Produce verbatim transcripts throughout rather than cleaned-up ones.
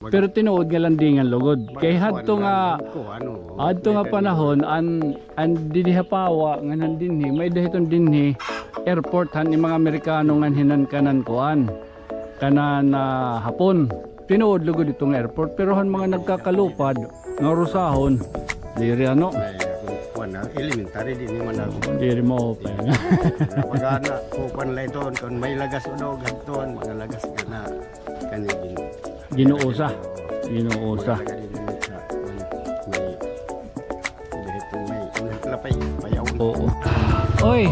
Pero tinuod nga landingan lugod. Kay hadto nga, hadto nga panahon, an, an didi ha Pawa, ngan han dinhi, may-ada hiton dinhi, airport han mga Amerikano ngan hinan kanan kuan. Kanan, ah, Hapon. Tinuod lugod ito nga airport, pero han mga nagkakalupad, nga Rosahon, diri ano. Ay, kuan na, elementary dinhi man ako. Oo, diri mo open. Magana, kuan la iton, kun may lagas o daw, gadton, mga lagas nga na, kani din. Ginuusa. Ginuusa. Mga taga din sa, may, may, may, may, may, may, may, Oo. Oy,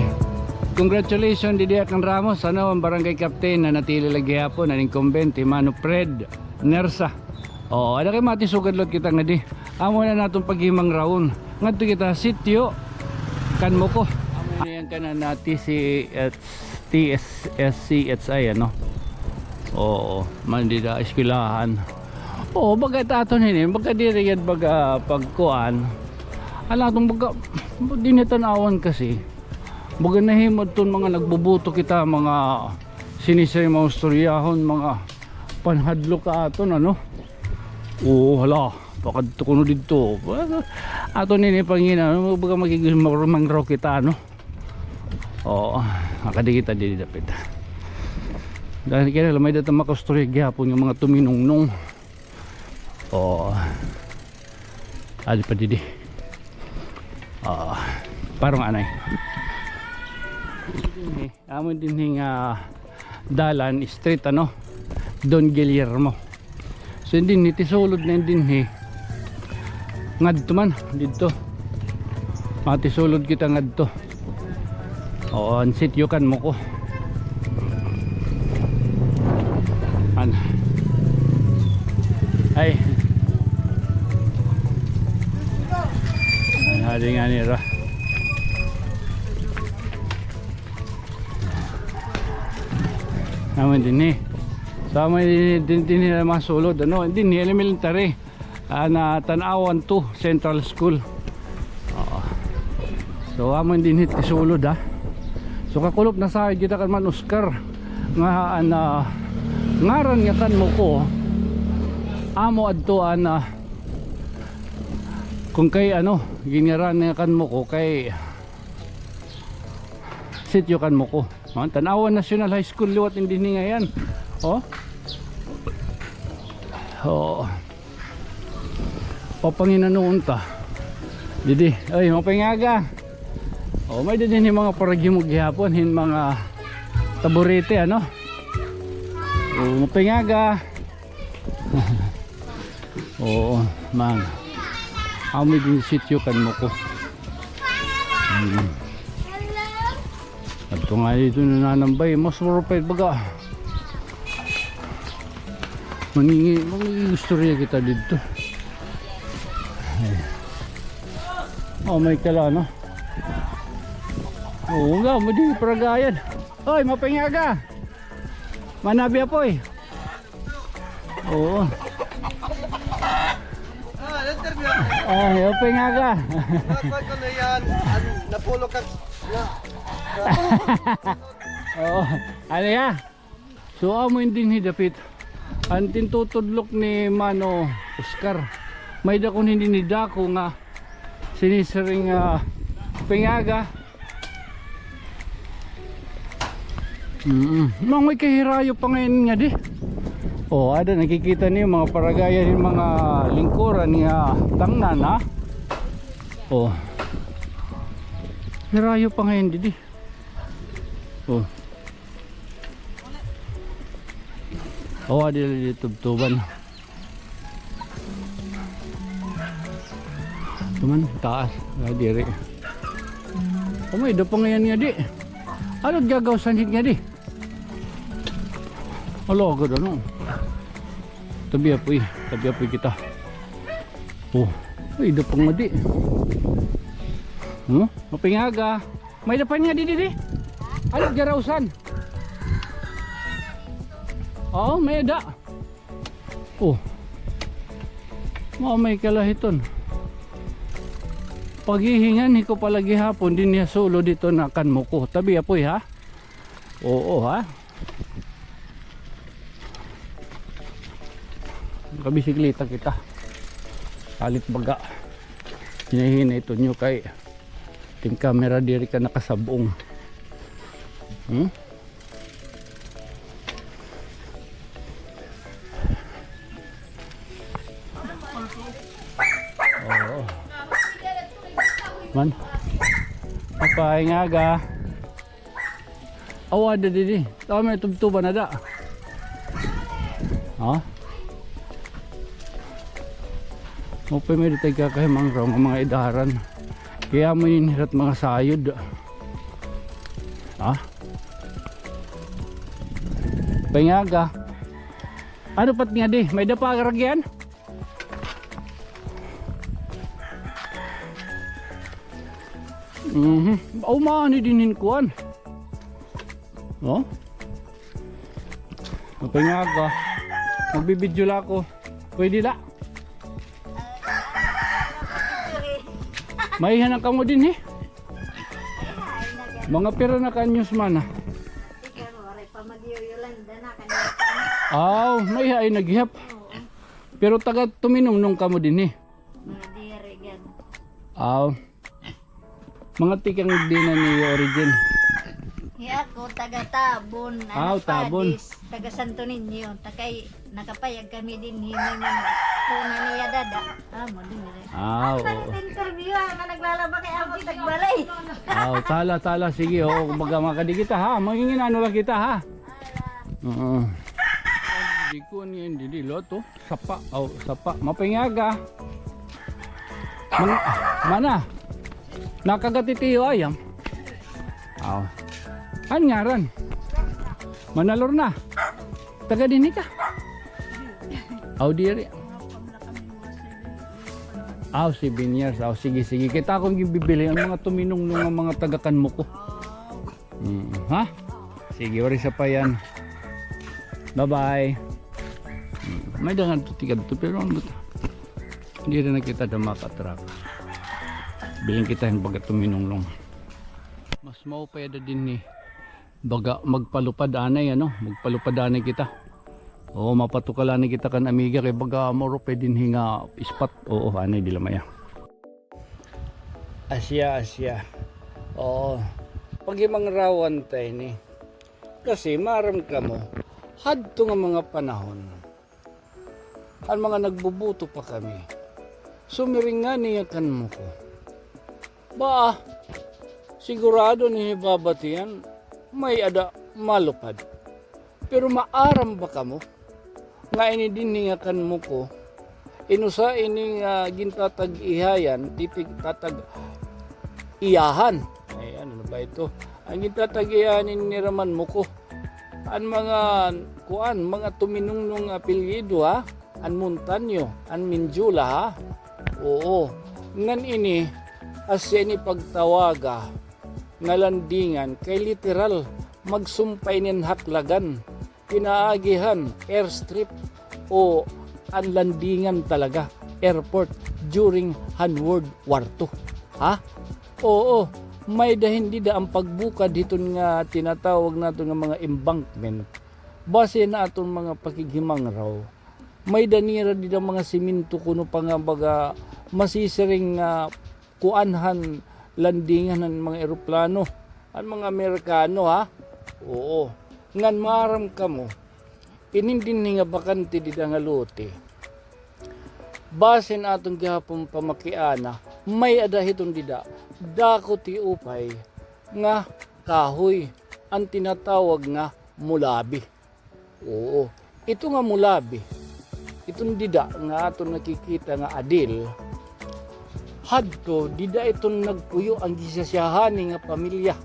congratulations, didi kan Ramos, ano, an barangay captain, nanatili la gihapon, an incumbent, hi Mano Fred Nersa. Oo, ada kay matisugad lot kita ngadi. Amo na naton paghimangraon. Ngadto kita sitio Canmoco. Amo na yan kanan na T C S, T S S C H I, ano? Oo, man dida eskwelahan. Oo, baga it aton hini, baga diri gad baga pagkuan. An aton baga, dinhi tan-awan kasi. Baga nahimo ton mga nagbubuto kita, mga sinisay, mga istoryahon, mga panhadlok ha aton, ano? Oo, hala, pakadto kuno didto. Aton ini pangina, ano, baga magiging mangraw kita, ano? Oo, makadi kita didi dapit. Dahil kaya may data makaistorya gihapon nga mga tuminungnong. Oo. Adi pa didi. Oo. Parang anay. Amo dinhi nga dalan, street, ano, Don Guillermo. So, dinhi, tisulod na dinhi. Ngadto man, didto. Matisulod kita ngadto. Oo, an sitio Canmoco. An. Ay. An, adi nga nira. Amo dinhi. So, amo dinhi, dinhi, dinhi na mga sulod, ano, dinhi elementary. Ah, na Tanauan two Central School. Oo. So, amo dinhi tisulod, ha. So, kakulop na sa kita kan Man Oscar nga, an, ah, ngaran nga Canmoco. Amo adto an, ah, kun kay ano, gingaran nga Canmoco kay Sitio Canmoco. Oh, Tanauan National High School liwat in dinhi ngay-an. Oh. Oh. Papanginanoon ta. Didi, ay, maupay nga aga. Oh, may didi ni mga paraghimo gihapon hin mga taburete, ano? Oh, maupay nga aga. Oo, man. Amo din sitio Canmoco. Hmm. Adto nga dito nananambay, mas murupay baga. Mangingi, mangingi istorya kita dito. Ay. Oh, may kala, no? Oo nga, mo din paragayan. Oy, maupay nga aga. Manabi apoy. Oo. Ah, interview. Ah, maupay nga aga. Nasa ko na yan. An, napulog ka. Oo. Ano ya? So, amo in dinhi dapit. An tintutudlok ni Mano Oscar. May-ada kon hin dinhi dako nga sinisiring nga pingaga. Mm. Nang may kahirayo pa ngay-an ngadi. Oh, ada nakikita niyo mga paragayan hin mga lingkuran nga tangnan, ha? Oh. Hirayo pa ngay-an didi. Oh. Oh, adi la didi tubtuban. Tuman, taas. Ah, diri. Oh, may-ada pa ngay-an ngadi. Ano gagawsan hit ngadi? Hala, agad ano. Tabi apoy. Tabi apoy kita. Oh, may-ada pa ngadi. Hmm? Maupay nga aga. May-ada pa ngadi didi. Ano garawsan? Oo, may-ada. Oh. Mao may kalahiton. Paghihingan ko pala gihapon dinhi ha sulod dito na Canmoco. Tabi apoy, ha? Oo, ha? Kabisikleta kita. Palit baga. Hinay-hinay ito niyo kay ating camera diri ka nakasab-ong. Hmm? Oo. Man. Maupay nga aga. Aw, ada didi. Tawo may tubtuban na da. Ha? Maupay may di tagkakahimangraw nga mga idaran. Kay amo ini hira it mga sayod. Ha? Maupay nga aga. Ano pa it ngadi? May-ada pa ragyan? Mhm. Aw, maani dinhi hin kuan. Oh? Maupay nga aga. Magbibidyo la ako. Pwede la? Maiha na kamo dinhi? Mga pira na ka anyos man, ah? Aw, maiha ay naghihap. Pero taga Tuminungnong kamo dinhi? Mga diri gad. Aw. Mga tikang diin an iyo origin? Hi ako, taga Tabon. Aw, Tabon. Padis, taga Santo Niño. Takay, nakapayag kami dinhi, may mga kuna niya dada. Amo dinhi. Aw, oo. Interview, ah, nga naglalaba kay amo tagbalay. Aw, tala, tala, sige, oo, kumbaga, makadi kita, ha? Manginginano la kita, ha? Oo. Di ko niya, hindi, di, loto. Sapa, aw, sapa. Maupay nga aga. Mana, mana. Nakagat it iyo ayam. Aw. An ngaran? Mana Lorna. Taga dinhi ka? Aw, diri. Aw, seven years. Aw, sige, sige. Kita akong ginbibilin an mga Tuminungnong nga mga taga Canmoco. Mm, ha? Sige, waray sapayan. Bye-bye. Mm, may dangan to, tikadto, pero ano to? Diri na kita da maka-attract. Bilin kita hin baga Tuminungnong. Mas maupay ada dinhi. Baga magpalupad anay, ano? Magpalupad anay kita. Oo, mapatukal anay kita kan amiga kay baga maupay dinhi nga spot. Oo, anay, diri la maiha. Asya, asya. Oo. Paghimangrawan ta ini. Kasi maaram kamo, hadto nga mga panahon, an mga nagbubuto pa kami, sumiring ngani nga Canmoco. Baa, sigurado niyo hibabatian, may-ada malupad. Pero maaram ba kamo nga ini dinhi nga Canmoco, in usa ini nga gintatag-ihayan, titig-, tatag-iyahan. Ay, ano na ba ito? An gintatag-iyahan ini nira Manmoco. An mga, kuan, mga Tuminungnong nga apelyido, ha? An Montaño, an Mendiola, ha? Oo. Ngan ini, asya ini pagtawaga nga landingan kay literal, magsumpay nin haklagan. Pinaagi han airstrip o an landingan talaga, airport, during han World War Two. Ha? Oo, may-ada hin dida an pagbukad hiton nga tinatawag naton nga mga embankment. Base han aton mga pakighimangraw, may-ada nira dida mga semento kuno pa nga baga masisiring nga kuan han landingan han mga eroplano, han mga Amerikano, ha? Oo. Ngan maaram kamo, inin dinhi nga bakante dida nga lote. Basin aton gihapon pamakiana, may-ada hiton dida, dako ti upay nga kahoy, an tinatawag nga mulabi. Oo. Ito nga mulabi, iton dida nga aton nakikita nga adil, hadto dida iton nagpuyo an gisasiyahani nga pamilya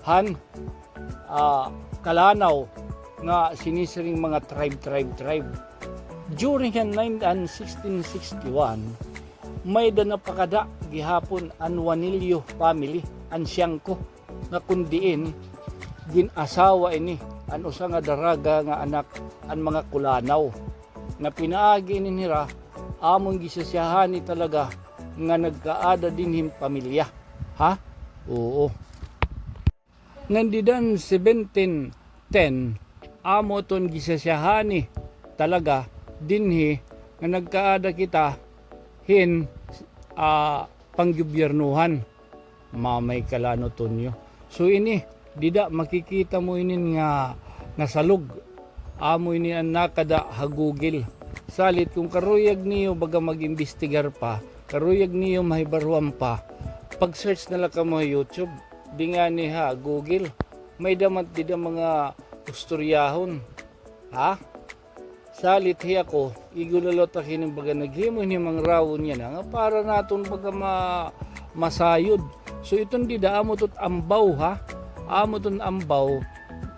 han, ah, Kalanaw nga sinisiring mga tribe, tribe, tribe. During han nine, an sixteen sixty-one, may-ada napakada gihapon an Juanillo family, an Siangco. Nga kun diin gin-asawa ini an usa nga daraga nga anak an mga Kulanaw, nga pinaagi ini nira, amo an gisasiyahani talaga nga nagkaada dinhi hin pamilya. Ha? Oo. Ngan dida han seventeen ten, amo iton gisasiyahani talaga dinhi nga nagkaada kita hin, ah, panggobyernohan. Mamay ka la, no, Tonyo. So ini, dida makikita mo inin nga nasalog. Amo ini an nakada ha Google. Salit kon karuyag niyo baga mag-imbestigar pa, karuyag niyo mahibaruan pa, pag-search na la kamo ha YouTube. Di ngani ha Google. May-ada man dida mga istoryahon. Ha? Salit hi ako, igo la liwat ak hini baga naghimo hini mangrawon yana nga para naton baga ma-, masayod. So iton dida amo iton ambaw, ha? Amo iton ambaw,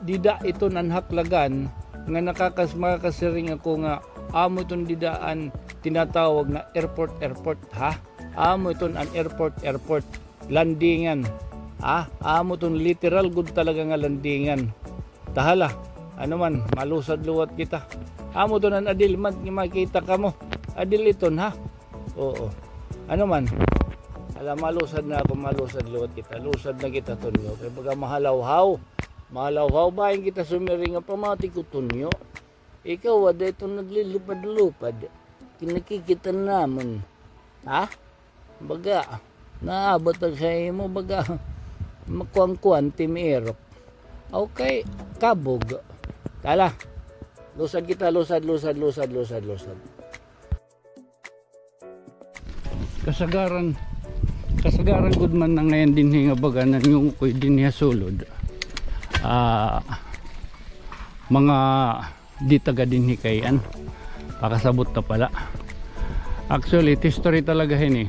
dida iton an haklagan nga nakakas-, makakasiring ako nga amo iton dida an tinatawag nga airport, airport, ha? Amo iton an airport, airport. Landingan. Ah, amo iton literal gud talaga nga landingan. Ta hala, ano man, malusad liwat kita. Amo iton an adil man, nga makita kamo. Adil iton, ha? Oo. Ano man. Hala, malusad na ako, malusad liwat kita. Lusad na kita, Tonyo. Kay baga mahalawhaw. Mahalawhaw ba, in kita sumiring nga pamati ko, Tonyo? Ikaw, waday iton naglilupad-lupad. Kinakikita namon. Ha? Baga, naabot ak ha imo, baga, makuan-kuan, timiirok. Okay, kabog. Tala. Lusad kita, lusad, lusad, lusad, lusad, lusad. Kasagaran, kasagaran gud man na ngay-an dinhi nga baga, nangungukoy dinhi ha sulod. Ah, mga di taga dinhi kay an pakasabot ta pala. Actually, it history talaga hini.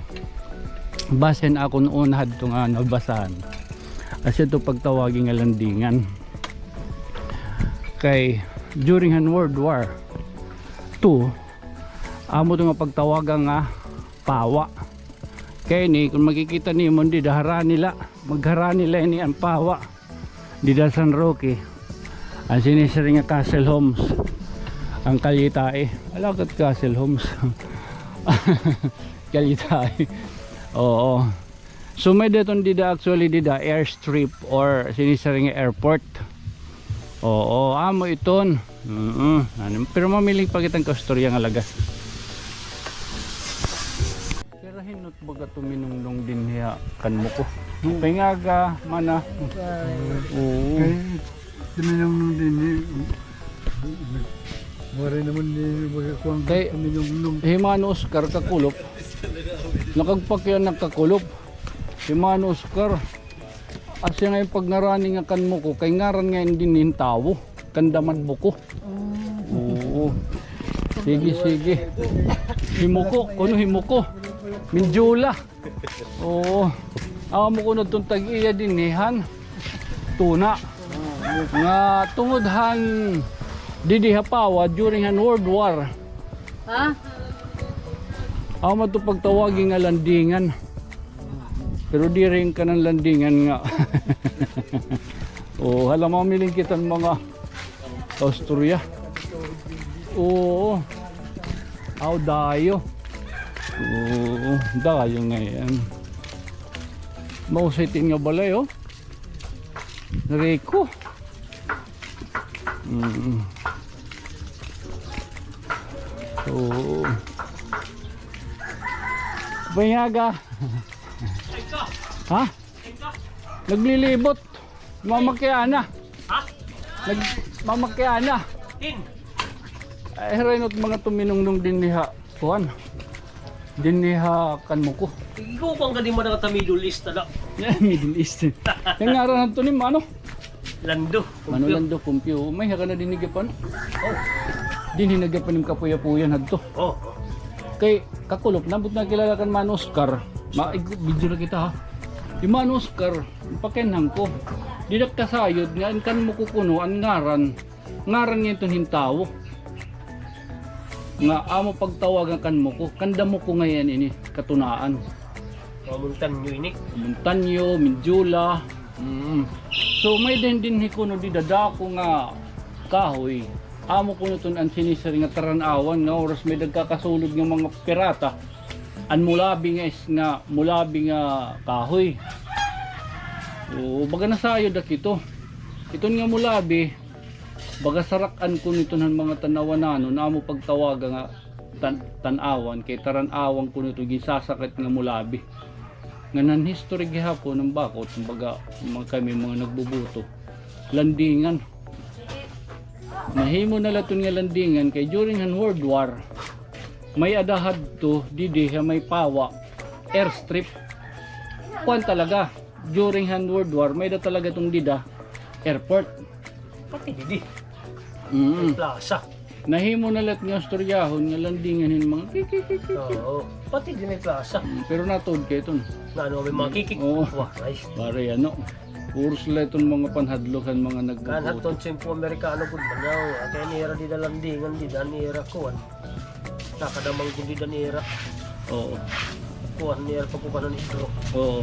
Basin akon una hadto nga nabasahan. Asya ito pagtawagi nga landingan. Kay during han World War Two, amo ito nga pagtawaga nga pawa. Kay ini, kon makikita nimo, dida harani la, magharani la ini an pawa. Dida San Roque. An sinisiring nga Castle Homes. An Kalye Tae. Alagad Castle Homes. Kalye Tae. Oo. So may-ada iton dida, actually dida airstrip or sinisiring nga airport. Oo, amo iton. Mm-mm. Ano, pero mamiling pa kita hin kaistorya nga lagas. Pero hin-o it baga tuminungnong dinhi ha Canmoco? Paingaga, mana. Oo. Kay tuminungnong dinhi. Waray naman ni baga kuan kay tuminungnong. Hi Mano Oscar Kakulop. Nakagpakiana Kakulop. Hi Mano Oscar. Asya ngay-an pagngarani nga Canmoco, kay ngaran ngay-an dinhi hin tawo. Kanda man buko. Oo. Sige, sige. Himuko, kuno himuko. Minjula. Oo. Amo kuno iton tag-iya dinhi han tuna. Nga tungod han didi ha pawa during han World War. Ha? Amo ito pagtawagi nga landingan. Pero diri kanan landingan nga. Oo, hala, mamiling kita hin mga kaistorya. Oo. Aw, dayo. Oo, dayo ngay-an. Mahusay it nga balay, oh. Rico. Mm. Oo. Paingaga. Ha? Naglilibot. Mamakiana. Ha? Nag-, mamakiana. Tin. Ay, hira it mga tuminungnong dinhi ha kuan. Dinhi ha Canmoco. Ikaw, kuan ka, di man nakata Middle East, ala. Middle East. An ngaran hadto ni Mano? Lando. Mano Kumpio. Lando Kumpio. May-ada na dinhi gihapon? Oh. Dinhi na gihapon it kapuyapuyan hadto. Oh. Kay Kakulop, nabot na kilala kan Mano Oscar. Ma-, ig-, video na kita, ha. Hi Mano Oscar, pakianhan ko. Dida kasayod nga an Canmoco kuno, an ngaran. Ngaran ngay-an iton hin tawo. Nga amo pagtawag nga Canmoco. Kanda Moco ngay-an ini, katunaan. Mga Montaño ini. Montaño, Minjula. Mm. So, may-ada dinhi kuno dida dako nga kahoy. Amo kuno iton an sinisiring nga taran-awan nga oras may nagkakasulod nga mga pirata. An mulabi nga is-, nga mulabi nga kahoy. Oo, baga nasayod ak ito. Iton nga mulabi, baga sarak-an kuno iton han mga tanawan nanon, amo pagtawaga nga tan-, tan-awan, kay taran-awan kuno ito, ginsasakit nga mulabi. Ngan han history gihapon, an bakod, kumbaga, mga kami, mga nagbubuto. Landingan. Nahimo na la iton nga landingan, kay during han World War, may-ada hadto, didi, ha may Pawa, airstrip. Kuan talaga, during han World War, may-ada talaga iton dida, airport. Pati didi. Mm. May plaza. Nahimo na la it nga istoryahon nga landingan hin mga kikikikiki. Oo. Pati didi may plaza. Mm, pero natuod kay iton. Nga ano, may mga kikik. Oo. Wah, nice. Pare, ano, puros la iton mga panhadlok han mga nagbubuto. Kan hadton tiyempo Amerikano gud man yaw. Kay nira dida landingan, dida nira kuan. Nakadamang gud dida nira. Oo. Kuan nira pagkukuan ni Pedro. Oo.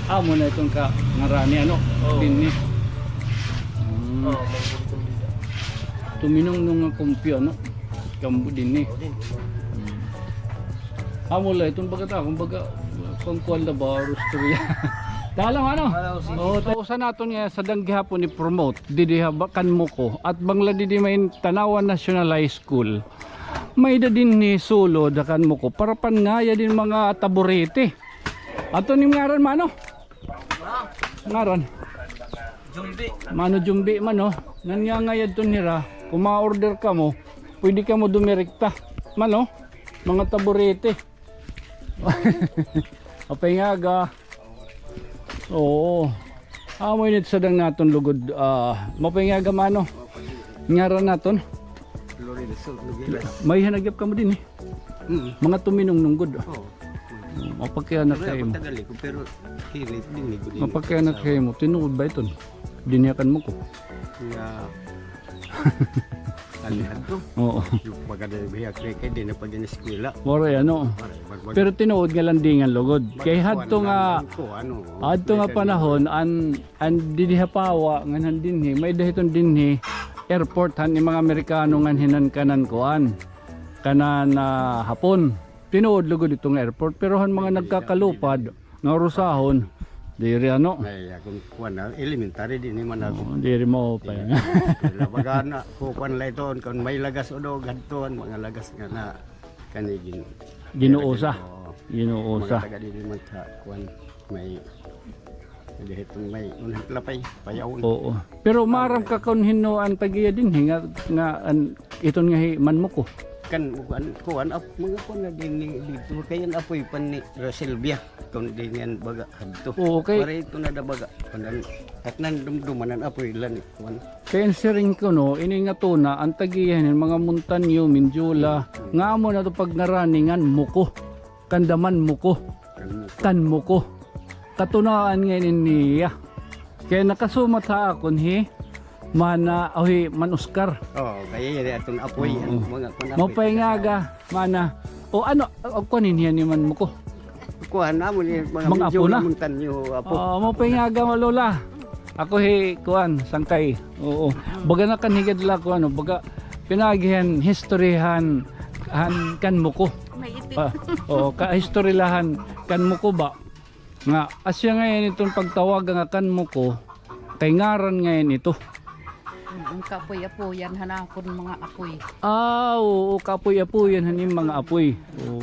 Amo na iton ka ngarani, ano? Oo. Dinhi. Mm. Oo, manggulkon dida. Tuminungnong nga kumpyo, ano? Kambo dinhi. Oo, dinhi. Mm. Amo la iton baga ta, kumbaga, kuan-kuan la ba, istorya. Dalang, ano? Hello, sige. Oo, ta-, usa naton nga sadang gihapon i-promote. Didi ha ba-, kan Moco. At bangla didi may Tanauan National High School. May-ada dinhi sulod ha kan Moco. Para pangayad hin mga taburete. Ato nim ngaran, mano? Ngaran? Jumbi. Mano Jumbi, mano? Nangangayad to nira. Kung ma-order kamo, pwede kamo dumirekta. Mano? Mga taburete. Apay nga aga. Oo. Amo ini it sadang naton lugod, ah, maupay nga aga, mano. Ngaran naton? Lorenzo Nogueras. May hanagyap kamo dinhi? Mm. Mga tuminungnong gud. Oo. Mapakiana kay mo. Pero hili dinhi gud. Mapakiana kay mo. Tinuod ba iton? Dinhi ha kan Moco. Nga Ano hadto? Oo. Yung pagkada biya kay, kay di na pag-eskwela. Waray, ano. Waray, bag-, bag-, pero tinuod nga landingan lugod. Kay hadto nga, ano, hadto nga panahon, an, an didi ha Pawa, ngan han dinhi, may-ada hiton dinhi, airport han mga Amerikano ngan hinan kanan kuan. Kanan, ah, Hapon. Tinuod lugod ito nga airport, pero han mga nagkakalupad, nga urusahon, diri ano. Ay, akon kuan na, elementary dinhi man ako. Oo, diri mo pa. Elementary. Wala, baga na, kukuan la iton, kun may lagas o dog, hadton, mga lagas nga na, kani gin-, ginuusa. Oo. Ginuusa. Mga taga dinhi man sa, kuan, may, diri iton may, unhat lapay, payawon. Oo. Pero maaram ka kun hin-o an tag-iya dinhi nga, nga an, iton nga hi Man Moco. Kan, kuan, kuan, ap-, mga kuan na dinhi didto. Kay an apoy pa ni Rosilvia. Kun dinhi an baga hadto. Oo, kay waray ito na da baga. Kuan, at nandumduman an apoy la ni kuan. Kay an siring kuno, ini nga tuna, an tag-iya hin mga Montaño, Mendiola, nga amo na ito pagngaranan ngan Moco. Kan da Man Moco. Kan Moco. Kan Moco. Katunaan ngay-an ini niya. Kay nakasumat ha akon hi Mana, o hi Man Oscar. Oo, kay iri aton apoy, oo, an mga kuan, apoy. Maupay nga aga, Mana. O ano, o kuan ini niya ni Man Moco. Kuan, amo ni mga, mga apo na. Montaño, apo. Oo, maupay nga aga, Lola. Ako hi kuan, Sangkay. Oo. Mm. Baga na kan higad la ko, ano, baga pinaagi han history han, han kan Moco. May ipit. Ah, oo, ka history la han kan Moco ba? Nga, asya ngay-an iton pagtawag nga kan Moco, kay ngaran ngay-an ito. Mm, kaapoy-apoyan han akon mga apoy. Ah, oo, kaapoy-apoyan han iyong mga apoy. Oo.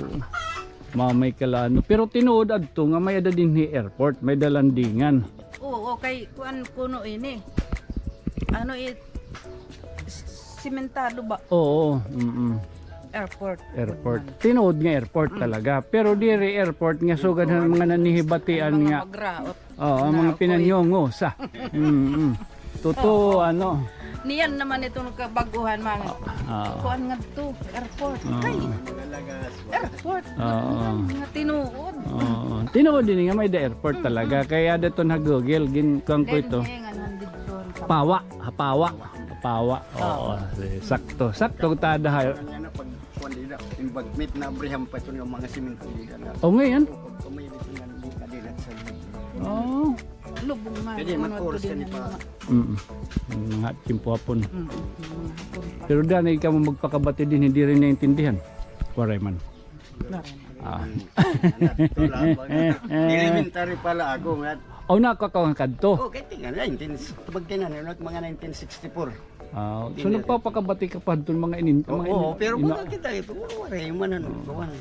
Mamay ka la, ano. Pero tinuod adto nga may-ada dinhi airport, may-ada landingan. Oo, kay kuan kuno ini. Ano it, s-, simentado ba? Oo, mm. Airport. Airport. Tinuod nga airport talaga. Pero diri airport nga sugad han mga nanhihibatian nga. Magraot. Oo, ang mga pinanyongo sa. Mm. Totoo, ano. Niyan naman ito nagkabag-uhan, mga kuan ngadto, airport. Oo. Kay airport. Oo. Nga tinuod. Oo. Tinuod ini nga may-ada airport talaga. Kay ada ito ha Google, gin-, kuan ko ito. Pawa, ha Pawa. Ha Pawa. Oo, sige, sakto. Sakto, tada ha. Kuan dida, embankment na abrihan pa ito nga mga semento dida na. O, ngay-an? Pag tumay dito nga, di ka dida sa. Oo. Lubong nga. Kaya mag-oras ka ni pa. Mm. Mga tiyempo hapon. Mm, mga hapon pa. Pero dani kamo magpakabati dinhi, diri naintindihan. Waray man. Waray man. Ah. Anak, ito lang, mga elementary pa la ako nga. O, nakakawang kadto? O, kay tingnan, nineteen, pag tingnan, mga nineteen sixty-four. Ah, so nagpapakabati ka pa hadton mga inin-, mga Oo, inin-, pero ina- baga kita ito, waray man, ano, kuwan.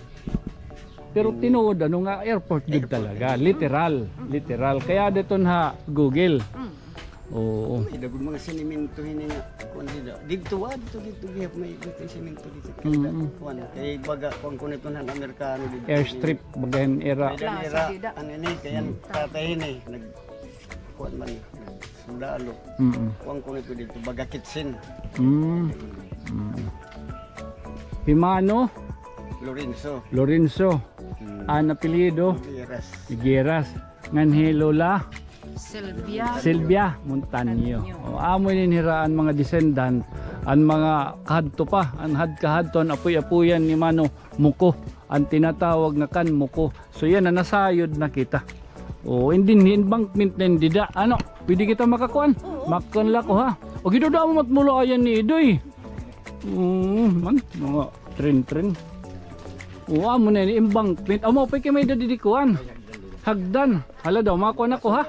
Pero tinuod, ano nga, airport gud talaga. Literal, literal. Kay adi iton ha Google. Oo. May daghan mga sinemento hini nga, kuwan dida. Didto, ah, didto, didto, gihap may didto sinemento didto. Mm. Kuwan, kay baga, kuwan kuno iton han Amerikano didto. Airstrip, baga hin ira. May danira, ano ini, kay an tatay ini, nag-, kuwan man, sundalo. Mm. Kuwan kuno ito didto, baga kitchen. Mm. Mm. Hi Mano? Lorenzo. Lorenzo. Mm. An apelyido? Higueras. Higueras. Ngan hi Lola? Sylvia. Sylvia Montaño. Montaño. O, amo ini hira an mga descendant, an mga kahadto pa, an had-, kahadto an apoy-apoyan ni Mano Muko, an tinatawag nga kan Muko. So, yana, nasayod na kita. O, and then, embankment na dida. Ano, pwede kita makakuan? Oo. Makuan la ko, ha? O, gidudamo mat mula ayan ni Idoy. Oo, man, mga tren-tren. O, amo na ini, embankment. Amo, pa kay may dadi di kuan. Hagdan. Hala daw, makuan ako, ha?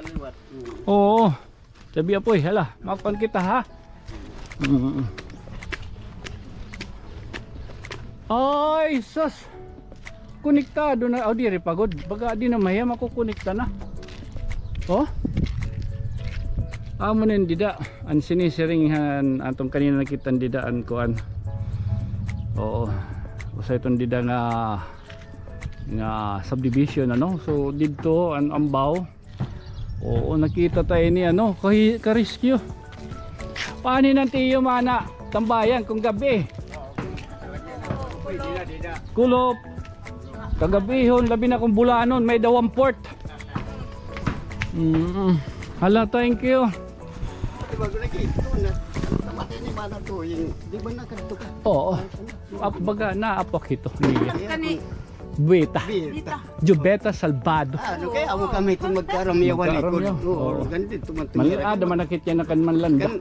Oo. Sabi, apoy, hala, makuan kita, ha? Mm. Ay, sus. Konektado na. O, diri pa gud. Baga di na mahiya, makukonekta na. O? Amo na ini dida. An sinisiring han aton kanina nakita dida an kuan. Oo. Usa iton dida nga, nga subdivision, ano? So, didto an ambaw. Oo, nakita ta ini, ano, kahi-, ka-rescue. Paano nan tiyo, mana, tambayan kung gabi? Kulop. Kagabihon, labi na kung bulanon, may dawang port. Mm. Hala, thank you. Di ba, lagi, ito na. Namatay ni Mana Tuying. Di ba nakadto ka? Oo. Ap-, baga, naapak ito niya. Kani. Bueta. Bueta. Jubeta Salvado. Ah, ano kaya? Amo kami kung magkaram iya walikod. Magkaram iya. Oo, oo. Gandito man. Mali-, ah, da manakit niya na kan Manlanda. Kan,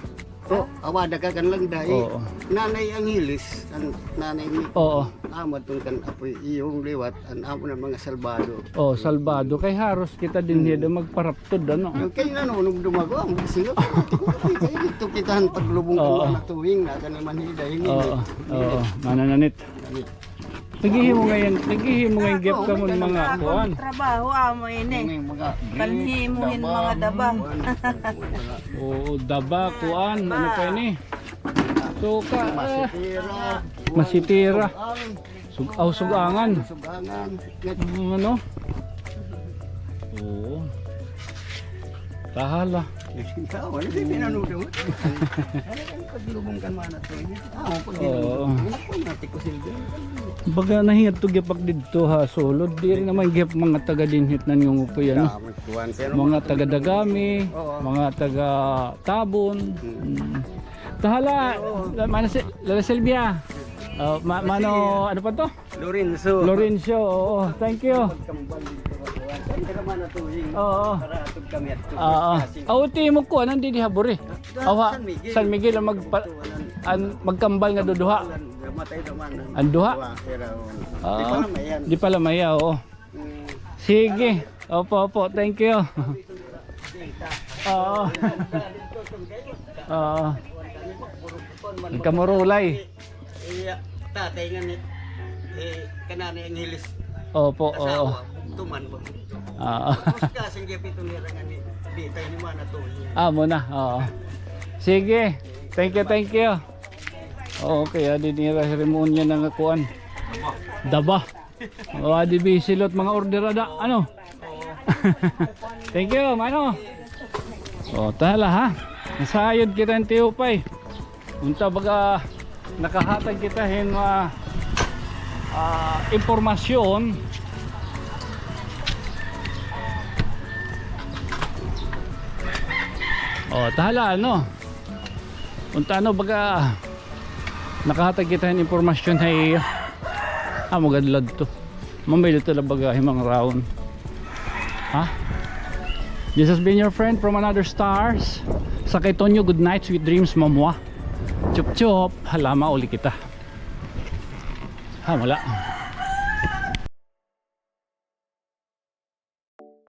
oh, awada ka kan Landa, eh. Oo. Nanay Angeles, kan nanay ni. Oo. Amo tong kan apoy iyong liwat, an amo na mga Salvado. Oh, Salvado. Kay haros kita dinhi da magparaptod, ano? Kay nanunugdom ako, amo sila. Kay dito kita han paglubong ko, Mana Tuying, na kan Manhida, ini. Oo, oo. Manananit. Naghihimo ngay-an, naghihimo ngay-an gihap kamo hin mga kuan. Trabaho amo ini. Ini mga panhimo hin mga daba. Oo, daba, kuan, ano pa ini? Suka, ah. Masitira. Masitira. Sug-, aw, sugangan. Sugangan. Ano? Oo. Tahala. Ikaw, ano ba pinanood mo? Ano kang paglubong kan Mana Tuying? Ah, ako din. Oo. Ako, mati ko silbi. Baga nahingadto gihap ak didto ha sulod. Diri naman gihap mga taga dinhi it nangungupo, ano? Damo kuan, pero mga taga Dagami, oo, mga taga Tabon. Mm. Tahala, Mana Si-, Lola Sylvia. Oh, ma-, Mano, ano pa to? Lorenzo. Lorenzo, oo. Thank you. Magkambal dito, kuan. Saan ka naman natuloy? Oo. Para atog kami at oo. Aw, ti mo kuan, nandidi ha Buri. Aw, ha San Miguel. San Miguel, ang magpa-, an magkambal nga duduha. Matay naman. An duha? Duha, pero, oo. Di pala maya, oo. Mm. Sige. Opo, opo. Thank you. Oo. Oo. Nagkamurulay. Iya, tatay nga ni, eh, kananay Angeles. Opo, oo. Asawa, tuman ba? Oo. Tapos kasing gihap ito nira nga ni, di tayo ni Mana Tuying. Ah, muna, oo. Sige. Thank you, thank you. Oo, kay adi nira seremoniya na nga kuan. Daba. O, adi bisilot mga order ada. Ano? Thank you, mano. O, tahala, ha? Nasayod kita hin tiupay. Unta baga nakahatag kita hin, ah, ah, impormasyon. O, tahala, ano? Unta, ano, baga nakahatag kita hin impormasyon ha iya. Ah, magad la adto. Mamay dito la baga himang raon. Ha? This has been your friend from another stars. Sa kay Tonyo, good night, sweet dreams, mamwa. Chup chup, hala, mauli kita. Ha, wala.